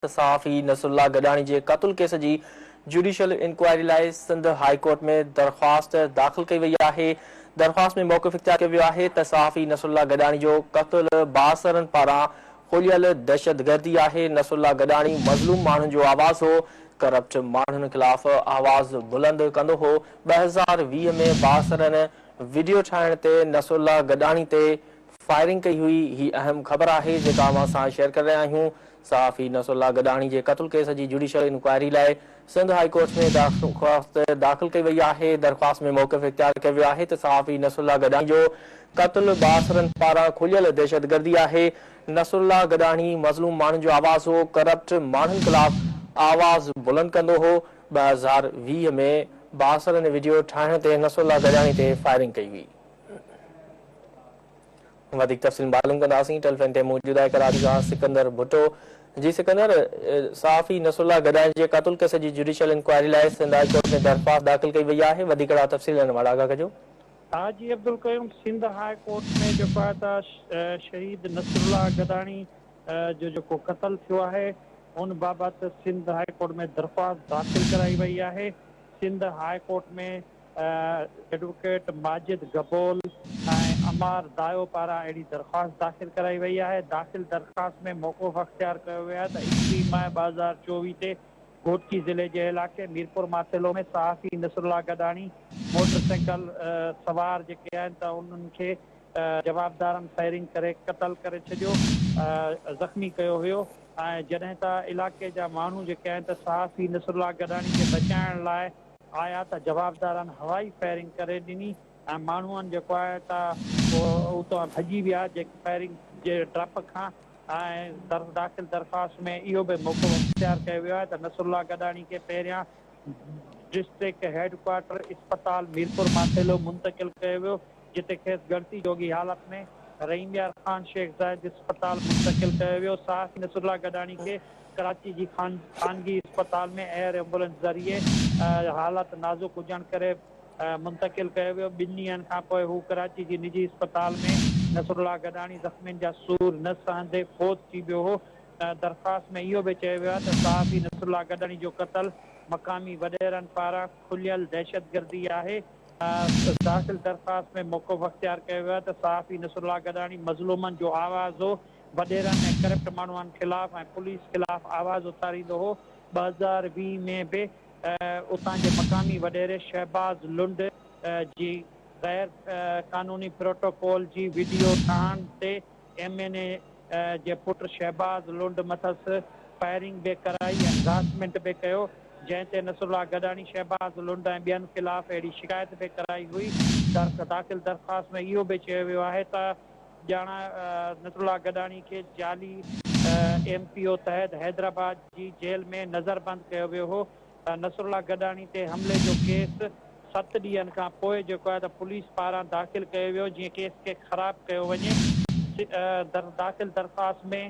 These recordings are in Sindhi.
ته صحافي نصرالله گڏاڻي جي قتل ڪيس جي جوڊيشل انڪوائري لاء سنڌ هاء ڪورٽ ۾ درخواست داخل ڪئي وئي آهي. درخواست ۾ موقف اختيار ڪيو ويو آهي ته صحافي نصرالله گڏاڻي جو قتل بااثرن پاران کوليل دهشتگردي آهي، نصرالله گڏاڻي مظلوم ماڻهن جو آواز هو، ڪرپٽ ماڻهن خلاف آواز بلند ڪندو هو، 2020 ۾ بااثرن وڊيو ٺاهڻ تي نصرالله گڏاڻي تي فائرنگ ڪئي هئي، هي اهم خبر آهي جيڪا اوهان سان شيئر ڪري رهيا آهيون، صحافي نصرالله گڏاڻي جي قتل ڪيس جي جوڊيشل انڪوائري لاء سنڌ هاء ڪورٽ ۾ درخواست داخل ڪئي وئي آهي، درخواست ۾ موقف اختيار ڪيو ويو آهي ته صحافي نصرالله گڏاڻي جو قتل بااثرن پاران کوليل دهشتگردي آهي، نصرالله گڏاڻي مظلوم ماڻهن جو آواز هو، ڪرپٽ ماڻهن خلاف آواز بلند ڪندو هو، 2020 ۾ بااثرن وڊيو ٺاهڻ تي نصرالله گڏاڻي تي فائرنگ ڪئي هئي. وڌيڪ تفصيل معلوم ڪنداسين ٽيليفون تي موجود آهي ڪراچي کان سڪندر ڀٽو جي سڪندر صحافي نصرالله گڏاڻي جي قتل ڪيس جي جوڊيشل انڪوائري لاء سنڌ هاء ڪورٽ ۾ درخواست داخل ڪئي وئي آهي وڌيڪ اهڙا تفصيل ان وارا آگاهه ڪجو. حاجي عبدالقيوم سنڌ هاء ڪورٽ ۾ جيڪو آهي ته شهيد نصرالله گڏاڻي جو جيڪو قتل ٿيو آهي ان بابت سنڌ هاء ڪورٽ ۾ درخواست داخل ڪرائي وئي آهي Sindh high court ۾ advocate Majid Gabol ۽ Ammar Dayo پاران اهڙي درخواست داخل ڪرائي وئي آهي. داخل درخواست ۾ موقف اختيار ڪيو ويو آهي ته 21 مئي 2024 تي گهوٽڪي ضلعي جي علائقي ميرپور ماٿيلو ۾ صحافي نصرالله گڏاڻي موٽر سائيڪل سوار جيڪي آهن ته انهن کي جوابدارن فائرنگ ڪري قتل ڪري ڇڏيو زخمي ڪيو ويو ۽ جڏهن ته علائقي جا ماڻهو جيڪي آهن ته صحافي نصرالله گڏاڻي کي بچائڻ لاء آيا ته جوابدارن هوائي فائرنگ ڪري ڏني ۽ ماڻهن جيڪو آهي ته اتان ڀڄي ويا جيڪي فائرنگ جي ڊپ کان ۽ داخل درخواست ۾ اهو به موقف اختيار ڪيو ويو آهي ته نصرالله گڏاڻي کي پهريان ڊسٽرڪٽ هيڊ ڪوارٽر اسپتال ميرپور ماٿيلو منتقل ڪيو ويو جتي کيس ڳڻتي جوڳي حالت ۾ رحيم يار خان شيخ زايد اسپتال منتقل ڪيو ويو صحافي نصرالله گڏاڻي کي ڪراچي جي خانگي اسپتال ۾ ايئر ايمبولينس ذريعي حالت نازڪ هجڻ ڪري منتقل ڪيو ويو، ٻن ڏينهن کانپوء هو ڪراچي جي نجي اسپتال ۾ نصرالله گڏاڻي زخمين جا سور نه سهندي فوت ٿي ويو هو. درخواست ۾ اهو به چيو ويو آهي ته صحافي نصرالله گڏاڻي جو قتل مقامي وڏيرن پاران کليل دهشتگردي آهي. داخل درخواست ۾ موقف اختيار ڪيو ويو آهي ته صحافي نصرالله گڏاڻي مظلومن جو آواز هو، وڏيرن ۽ ڪرپٽ ماڻهن خلاف ۽ پوليس خلاف آواز اٿاريندو هو، 2020 ۾ به اتان جي مقامي وڏيري شهباز لنڊ جي غير قانوني پروٽوڪول جي وڊيو ٺاهڻ تي ايم اين اي جي پٽ شهباز لنڊ مٿس فائرنگ به ڪرائي ۽ هراسمينٽ به ڪيو، جنهن تي نصرالله گڏاڻي شهباز لنڊ ۽ ٻين خلاف اهڙي شڪايت به ڪرائي هئي، داخل درخواست ۾ اهو به چيو ويو آهي ته. ڄاڻا نصرالله گڏاڻي کي جعلي ايم پي او تحت حيدرآباد جي جيل ۾ نظربند ڪيو ويو هو. نصرالله گڏاڻي تي حملي جو ڪيس ست ڏينهن کان پوء جيڪو آهي ته پوليس پاران داخل ڪيو ويو جيئن ڪيس کي خراب ڪيو وڃي. داخل درخواست ۾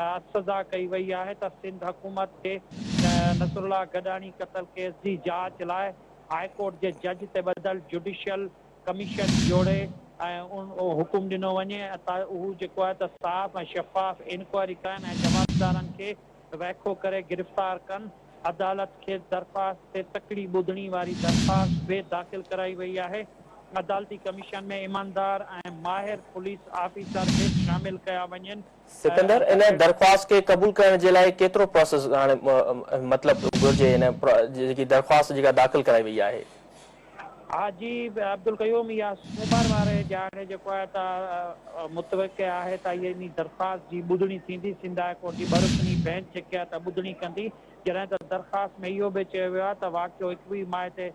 استدعا ڪئي وئي آهي ته سنڌ حڪومت کي نصرالله گڏاڻي قتل ڪيس جي جاچ لاء هاء ڪورٽ جي جج تي ٻڌل جوڊيشل ڪميشن جوڙي ۽ حڪم ڏنو وڃي ته هو جيڪو آهي ته صاف ۽ شفاف انڪوائري ڪرائن ۽ جوابدارن کي وائکو ڪري گرفتار ڪن. عدالت کي درخواست تي تڪڙي ٻڌڻي واري درخواست به داخل ڪرائي وئي آهي. عدالتي ڪميشن ۾ ايماندار ۽ ماهر پوليس آفيسر به شامل ڪيا وڃن. سڪندر ان درخواست کي قبول ڪرڻ جي لاء ڪيترو پراسيس هاڻي مطلب گهرجي ان جيڪي درخواست جيڪا داخل ڪرائي وئي آهي. حاجي عبدالقيوم اها سومر واري ڏهاڙي جيڪو آهي ته متوقع آهي ته اهي انهي درخواست جي ٻڌڻي ٿيندي، سنڌ هاء ڪورٽ جي ٻه رڪني بينچ جيڪي آهي ته ٻڌڻي ڪندي، جڏهن ته درخواست ۾ اهو به چيو ويو آهي ته واقعو 21 مئي تي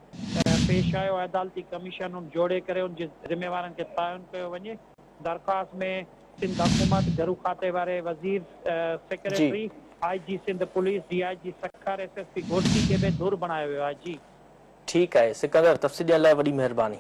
پيش آيو، عدالتي ڪميشن ان جوڙي ڪري ان جي ذميوارن کي تعين ڪيو وڃي، درخواست ۾ سنڌ حڪومت، گهرو کاتي واري وزير، secretary, I G Sindh police, D I G Sukkur, S S P Ghotki کي به ڌر بڻايو ويو آهي. جي. ٺيڪ آهي سڪندر تفصيل ڏيڻ لاء وڏي مهرباني.